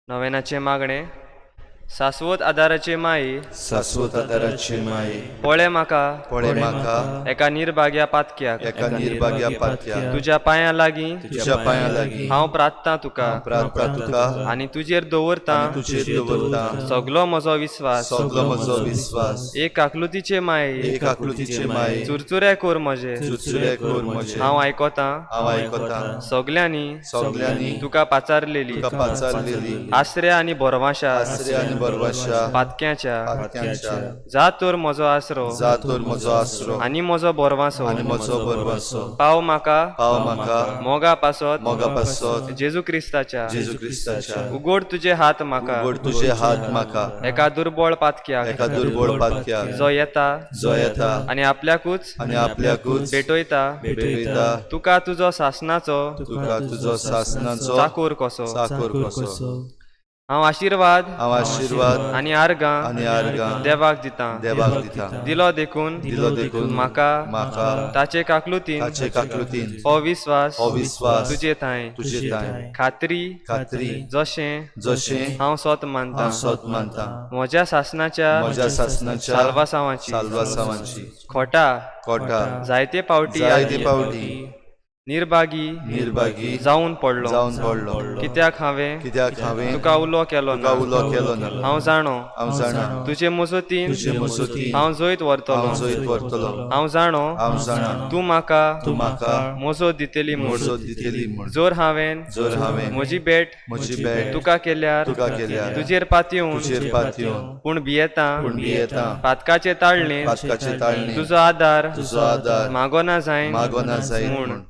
Speaker 1: नवेनाचें मागणें. सास्वत आदाराचे माये,
Speaker 3: सास्वत आदाराची माये,
Speaker 1: पळे म्हाका
Speaker 3: पळे म्हाका
Speaker 1: एका निर्भाग्या पातक्याक,
Speaker 3: एका निर्भाग्या पातक्या,
Speaker 1: तुज्या पांयां लागीं
Speaker 3: तुज्या पांयां लागीं
Speaker 1: हांव प्रार्थना तुका
Speaker 3: प्रार्थना तुका
Speaker 1: आनी तुजेर दवरतां
Speaker 3: तुजेर दवरता
Speaker 1: सगलो म्हजो विस्वास.
Speaker 3: सगलो म्हजो विस्वास.
Speaker 1: एक आकृतीचे माये,
Speaker 3: एक आकृतीचे माये,
Speaker 1: चुरचुरे कोर म्हजे,
Speaker 3: चुरचुरे कोर म्हजे,
Speaker 1: हांव आयकतां
Speaker 3: हांव आयकतां
Speaker 1: सगल्यांनी
Speaker 3: सगल्यांनी
Speaker 1: तुका पाचारलेली
Speaker 3: तुका पाचारलेली
Speaker 1: आसऱ्या आनी भरवाशा
Speaker 3: आसऱ्या आनी बरवाशा
Speaker 1: पातक्याच्या.
Speaker 3: पातक्यांच्या.
Speaker 1: जा तर म्हजो आसरो
Speaker 3: जा तर म्हजो आसरो
Speaker 1: आनी म्हजो भरवासो,
Speaker 3: आनी म्हजो बरवासो,
Speaker 1: पाव म्हाका
Speaker 3: पाव म्हाका
Speaker 1: मोगा पासत
Speaker 3: मोगा पासत
Speaker 1: जेजू क्रिस्ताच्या.
Speaker 3: जेजू क्रिस्ताच्या.
Speaker 1: उगोड तुजे हात म्हाका
Speaker 3: उगड तुजे हात म्हाका
Speaker 1: एका दुर्बळ पातक्याक,
Speaker 3: एका दुर्बळ पातक्याक,
Speaker 1: जो येता
Speaker 3: जो येता
Speaker 1: आनी आपल्याकूच
Speaker 3: आनी आपल्याकूच
Speaker 1: भेटयता
Speaker 3: भेटयता
Speaker 1: तुका तुजो सासनाचो
Speaker 3: तुका तुजो सासनाचो
Speaker 1: चाकोर कसो.
Speaker 3: चाकोर कसो.
Speaker 1: हांव आशिर्वाद
Speaker 3: हांव आशिर्वाद
Speaker 1: आनी आर्गां
Speaker 3: आनी आर्गां
Speaker 1: देवाक दितां,
Speaker 3: देवाक दिता,
Speaker 1: दिलो देखून
Speaker 3: दिलो देखून
Speaker 1: म्हाका
Speaker 3: म्हाका
Speaker 1: ताचे काकलुतीन
Speaker 3: ताचे काकलुतीन
Speaker 1: हो विस्वास
Speaker 3: हो विस्वास
Speaker 1: तुजे थांय
Speaker 3: तुजे थांय
Speaker 1: खात्री
Speaker 3: खात्री
Speaker 1: जशें
Speaker 3: जशें
Speaker 1: हांव सोत मानतां
Speaker 3: हांव सोत मानतां
Speaker 1: म्हज्या सासनाच्या
Speaker 3: म्हज्या सासनाच्या
Speaker 1: साल्वासांवाची
Speaker 3: साल्वासांवाची
Speaker 1: खोटा
Speaker 3: कोटा
Speaker 1: जायते पावटी
Speaker 3: जायते पावटी
Speaker 1: निर्भागी
Speaker 3: निर्भागी
Speaker 1: जावन पडलो,
Speaker 3: जावन पडलो,
Speaker 1: कित्याक हांवें
Speaker 3: कित्याक हांवें
Speaker 1: तुका उलो केलो
Speaker 3: तुका
Speaker 1: ना.
Speaker 3: उलो केलो ना.
Speaker 1: हांव जाणो
Speaker 3: हांव जाणा
Speaker 1: तुजे मजतीन
Speaker 3: तुजे मजतीन
Speaker 1: हांव जैत व्हरतलो.
Speaker 3: हांव जैत व्हरतलो.
Speaker 1: हांव जाणो
Speaker 3: हांव जाणा
Speaker 1: तूं म्हाका
Speaker 3: तूं म्हाका
Speaker 1: मोजो दितली म्हूण.
Speaker 3: मोजो दितली म्हूण.
Speaker 1: जर हांवें
Speaker 3: जर हांवें
Speaker 1: म्हजी भेट
Speaker 3: म्हजी भेट
Speaker 1: तुका केल्यार
Speaker 3: तुका केल्यार
Speaker 1: तुजेर पातयेवन
Speaker 3: तुजेर पातयेवन
Speaker 1: पूण भियेतां
Speaker 3: पूण भियेतां
Speaker 1: पातकाचे ताळणे
Speaker 3: पातकाचे ताळणे
Speaker 1: तुजो आदार
Speaker 3: तुजो आदार
Speaker 1: मागोना जायन
Speaker 3: मागोना जायत
Speaker 1: म्हूण
Speaker 3: म्हूण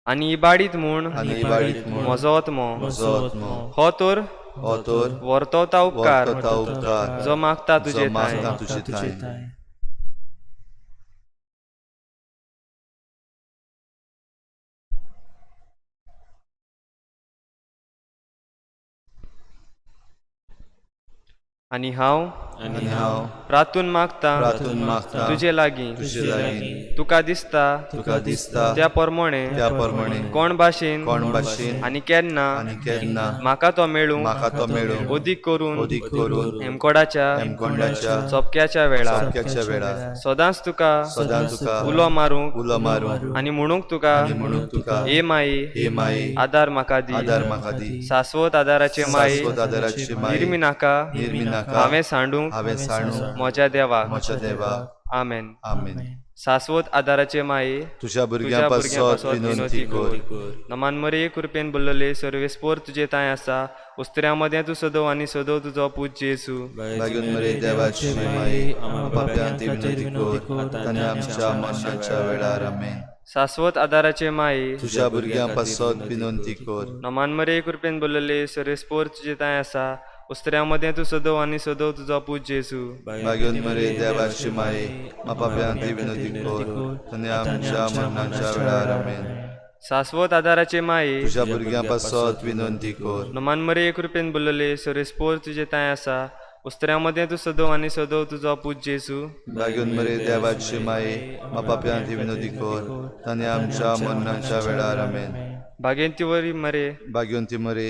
Speaker 1: आनी इबाडीत म्हूण
Speaker 3: आनी इबाडीत म्हूण
Speaker 1: म्हजो आत्मो
Speaker 3: म्हजो आत्मो
Speaker 1: हो तर
Speaker 3: हो तर
Speaker 1: वर्तवता उपकार
Speaker 3: वर्तता उपकार
Speaker 1: जो मागता
Speaker 3: जो
Speaker 1: तुजे थांय.
Speaker 3: मागता तुजे थांय.
Speaker 1: आनी हांव
Speaker 3: आनी हांव
Speaker 1: प्रातून मागता
Speaker 3: प्रार्थून मागता
Speaker 1: तुजे लागीं
Speaker 3: तुजे लागीं
Speaker 1: तुका दिसता
Speaker 3: तुका दिसता
Speaker 1: त्या प्रमाणे
Speaker 3: त्या प्रमाणे
Speaker 1: कोण भाशेन
Speaker 3: कोण भाशेन
Speaker 1: आनी केन्ना
Speaker 3: आनी केन्ना
Speaker 1: म्हाका तो मेळूं
Speaker 3: म्हाका तो मेळूं
Speaker 1: अदीक करून
Speaker 3: अदीक करून
Speaker 1: हेमकोडाच्या
Speaker 3: हेमकोंडाच्या
Speaker 1: चोपक्याच्या वेळार
Speaker 3: चोपक्याच्या वेळार
Speaker 1: सदांच तुका
Speaker 3: सदां तुका
Speaker 1: उलो मारूंक
Speaker 3: उलो मारूंक
Speaker 1: आनी म्हणूंक तुका
Speaker 3: आनी म्हणूंक तुका
Speaker 1: हे माई
Speaker 3: हे माई
Speaker 1: आदार म्हाका दी.
Speaker 3: आदार म्हाका दी.
Speaker 1: सास्वत आदाराचे माई
Speaker 3: शाश्वत आदाराची माई
Speaker 1: निर्मी नाका
Speaker 3: निर्मी नाका
Speaker 1: हांवें सांडूंक
Speaker 3: हांवें सांडूंक
Speaker 1: म्हज्या देवाक.
Speaker 3: म्हज्या देवाक.
Speaker 1: आमेन.
Speaker 3: आमेन.
Speaker 1: सास्वत आदाराचे माये
Speaker 3: तुझ्या
Speaker 1: तुज्या
Speaker 3: भुरग्यां
Speaker 1: भुरग्यां
Speaker 3: पासत
Speaker 1: पासत
Speaker 3: विनंती
Speaker 1: विनवती
Speaker 3: कर.
Speaker 1: कर. नमान मरे कृपेन बोल्लले सर्वेस्पोर तुजे तांय आसा उस्त्र्या मदें तूं सदव आनी सदव तुजो पूत जेजू.
Speaker 3: मागीर मरे देवाची माई पाप्यां खातीर विनवती कर आनी आमच्या मरणाच्या वेळार. आमेन.
Speaker 1: सास्वत आदाराचे माये
Speaker 3: तुझ्या भुरग्यां पासत विनंती कर.
Speaker 1: नमान मरे कृपेन बोल्लले सर्वेस्पोर तुजे तांय आसा उस्त्र्या मदें तूं सदव आनी सदव तुजो पूत जेजू.
Speaker 3: मागीर मरे देवाची माई पाप्यां खातीर विनवती कर आनी आमच्या मरणाच्या वेळार. आमेन.
Speaker 1: सास्वत आदाराचे माये
Speaker 3: तुझ्या भुरग्यां पासत विनंती कर.
Speaker 1: नमान मरे कृपेन बोल्लले सर्वेस्पोर तुजे तांय आसा उस्त्र्या मदें तूं सदव आनी सदव तुजो पूत जेजू.
Speaker 3: मागीर मरे देवाची माई पाप्यां खातीर विनवती कर आनी आमच्या मरणाच्या वेळार. आमेन.
Speaker 1: भागेंती वरी मरे
Speaker 3: भाग्यवंती मरे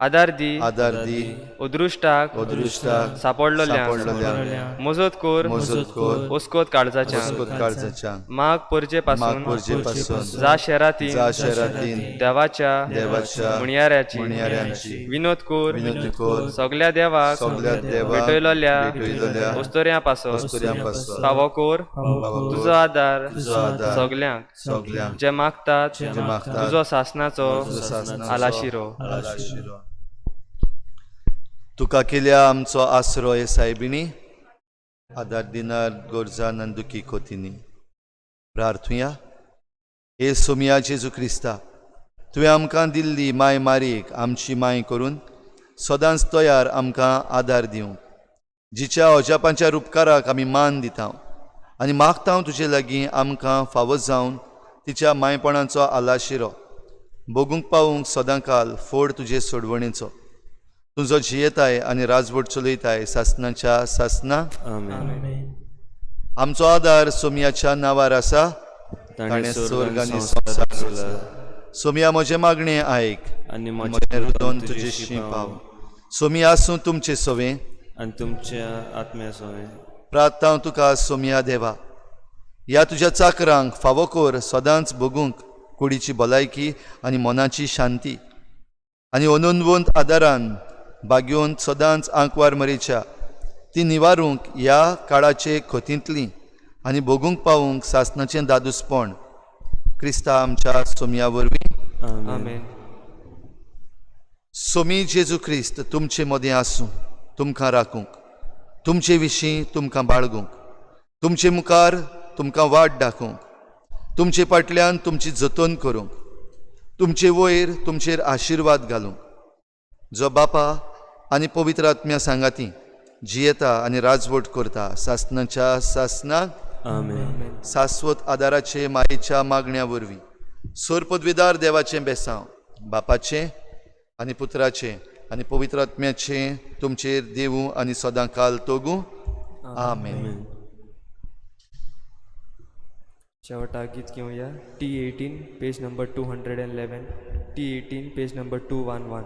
Speaker 1: आदार दी
Speaker 3: आदार दी
Speaker 1: अदृश्टाक
Speaker 3: अदृश्टाक
Speaker 1: सापडलोल्या
Speaker 3: सापडलोल्या
Speaker 1: मजत कर
Speaker 3: मजत कर
Speaker 1: ओस्कोत काळजाच्या
Speaker 3: ओस्कोत काळजाच्या
Speaker 1: माग परजे
Speaker 3: माग
Speaker 1: पासून
Speaker 3: परजे पासून
Speaker 1: जा शेराती
Speaker 3: जा शहरातीन
Speaker 1: देवाच्या
Speaker 3: देवाच्या
Speaker 1: म्हणयाऱ्याची
Speaker 3: म्हणयाऱ्यांची
Speaker 1: विनोद कर
Speaker 3: विनंती कर
Speaker 1: सगल्या देवाक
Speaker 3: सगल्या देवाक
Speaker 1: भेटयलोल्या
Speaker 3: भेटयलोल्या
Speaker 1: ओस्तोऱ्यां पासत
Speaker 3: अस्तुऱ्यां पासून
Speaker 1: फावो कर
Speaker 3: फावो
Speaker 1: तुजो आदार
Speaker 3: तुजो आदार
Speaker 1: सगल्यांक
Speaker 3: सगल्यांक
Speaker 1: जे मागतात
Speaker 3: जे मागतात
Speaker 1: तुजो सासनाचो
Speaker 3: तुजो सासनाचो
Speaker 1: आलाशिरो.
Speaker 3: आलाशिरो. तुका केल्या आमचो आसरो हे सायबिणी आदार दिनार गोरजान आनी दुखी कोतिनी प्रार्थुया. हे सोमिया जेजू क्रिस्ता तुवें आमकां दिल्ली माय मारीक आमची माय करून सदांच तयार आमकां आदार दिवंक जिच्या अजापांच्या रुपकाराक आमी मान दिता आनी मागता तुजे लागीं आमकां फावो जावन तिच्या मायपणाचो आलाशिरो भोगूंक पावूंक सदांकाल फोड तुजे सोडवणेचो. तुजो जियेताय आनी राजवट चलयताय सासनाच्या सासना.
Speaker 2: आमेन.
Speaker 3: आमचो आदार सोमयाच्या नांवार आसा
Speaker 2: ताणें
Speaker 3: ताणें
Speaker 2: स्वर्ग
Speaker 3: स्वर्ग
Speaker 2: आनी
Speaker 3: आनी
Speaker 2: संवसार
Speaker 3: संवसार
Speaker 2: रचला
Speaker 3: सोमया म्हजें मागणें आयक
Speaker 2: आनी
Speaker 3: म्हजें
Speaker 2: म्हजें
Speaker 3: रुदन
Speaker 2: रुदन
Speaker 3: तुजेशी
Speaker 2: तुजेशी
Speaker 3: पाव.
Speaker 2: पाव.
Speaker 3: सोमी आसूं तुमचे सवें.
Speaker 2: आनी तुमच्या आत्म्या सोवें.
Speaker 3: प्रार्थना तुका सोमया देवा, ह्या तुज्या चाकरांक फावो कर सदांच भोगूंक कुडीची भलायकी आनी मनाची शांती आनी अनंतवंत आदारान बागेवन सदांच आंकवार मरेच्या ती निवारूंक ह्या काळाचे खतींतली आनी भोगूंक पावूंक सासणाचें दादूसपण क्रिस्ता आमच्या सोमया वरवीं.
Speaker 2: आमेन.
Speaker 1: आमेन.
Speaker 3: सोमी जेजू क्रिस्त तुमचे मदें आसूं, तुमकां राखूंक, तुमचे विशीं तुमकां बाळगूंक, तुमचे मुखार तुमकां वाट दाखोवंक, तुमचे फाटल्यान तुमची जतन करूंक, तुमचे वयर तुमचेर आशिर्वाद घालूंक, जो बापा आनी पवित्र आत्म्या सांगाती जियेता आनी राजवट करता सासणाच्या सासणाक.
Speaker 2: आमेन.
Speaker 3: सास्वत आदाराचे मायेच्या मागण्या वरवीं सोरपदवीदार देवाचें बेसांव बापाचें आनी पुत्राचें आनी पवित्र आत्म्याचें तुमचेर देवूं आनी सदां काल तोगूं. आमेन.
Speaker 1: शेवटाक गीत घेवया T 18 page number 211, T 18 page number 211.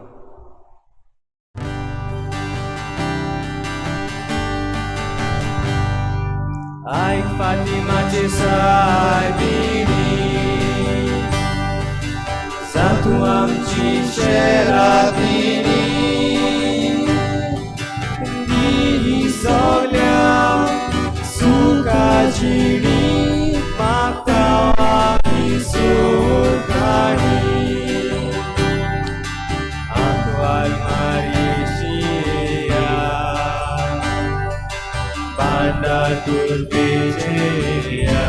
Speaker 2: आयक फातिमाचे सायबिणी, जातूं आमची शेरादिनी, दी सगळ्यांक सुखाची मागता आमी सुखाणी. आंकवार मारिशिया बांडा तुर्पेचेया,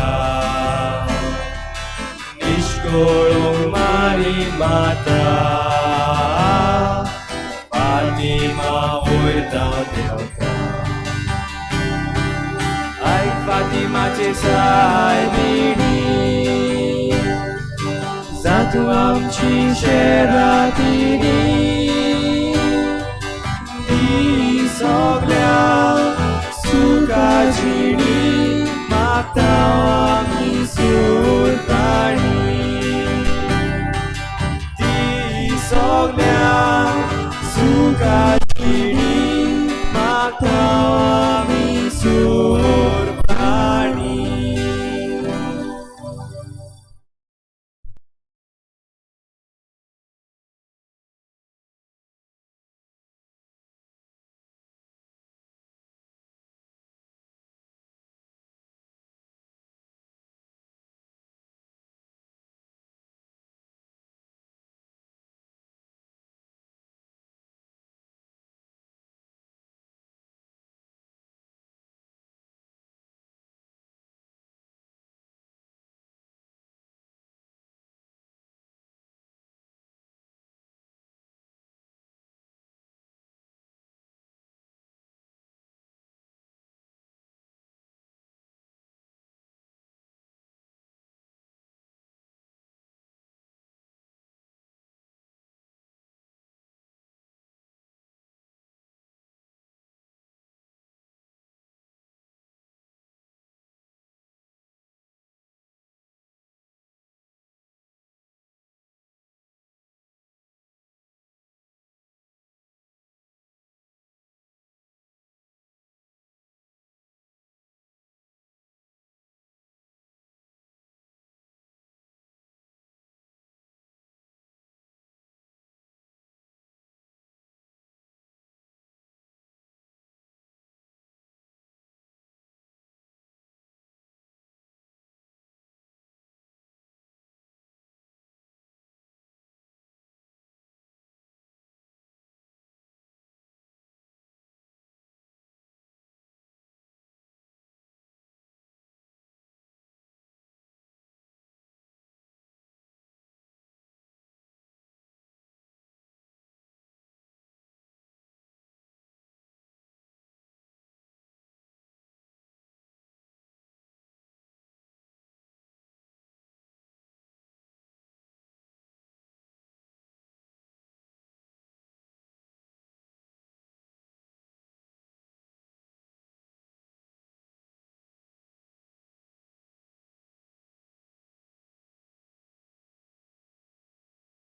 Speaker 2: निष्कोळो मारी माता फातिमा वयता देवता. आयक फातिमाचे सायबिणी, जातूं आमची शेरादिनी, दी सगळ्यांक सुखाची मागता आमी सुखाणी, दी सगळ्यांक सुखाची मागता आमी सुखाणी.